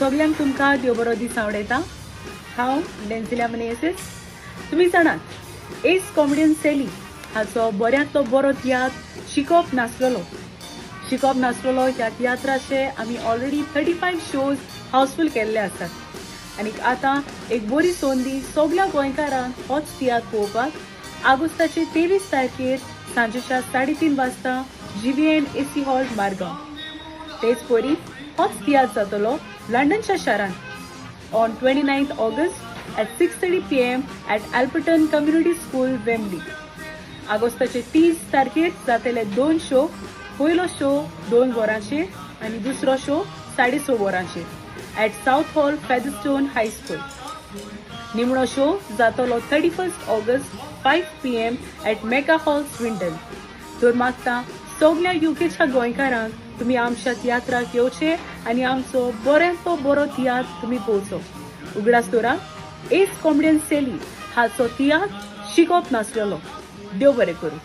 सगल्यांक तुमकां देव बरो दीस आवडयता. हांव डेन्सिल्या मनेसीस. तुमी जाणात एस कॉमेडियन सॅली हाचो बऱ्यांतलो बरो तियात्र शिकोप नासलेलो. शिकोप नासलेलो ह्या तियात्राचे आमी ऑलरेडी 35 शोज हावसफूल केल्ले आसात आनी आतां एक बरी संदी सगल्या गोंयकारांक होच तियात्र पळोवपाक ऑगस्टाचे 23 तारखेर सांजेच्या 3:30 वाजता GVN AC hall Margao. तेच परी होच तियात्र जातलो लंडनच्या शारांत on 29 August at 6:30 PM at Alperton Community School, Wembley. ऑगस्टाचे 30 तारखेर जातले 2 शो. पयलो शो 2 वरांचेर आनी दुसरो शो 6:30 वरांचेर at Southall Featherstone High School. निमणो शो जातलो 31 August 5 PM at Mecca Hall, Swindon. तर मागता सगल्या युकेच्या गोंयकारांक तुमी आमच्या तियात्राक येवचे आनी आमचो बऱ्यांतलो बरो तियात्र तुमी पळोवचो. उगडास दवरा, एस कॉमेडियन सॅली हाचो तियात्र शिकोप नासलेलो. देव बरें करूं.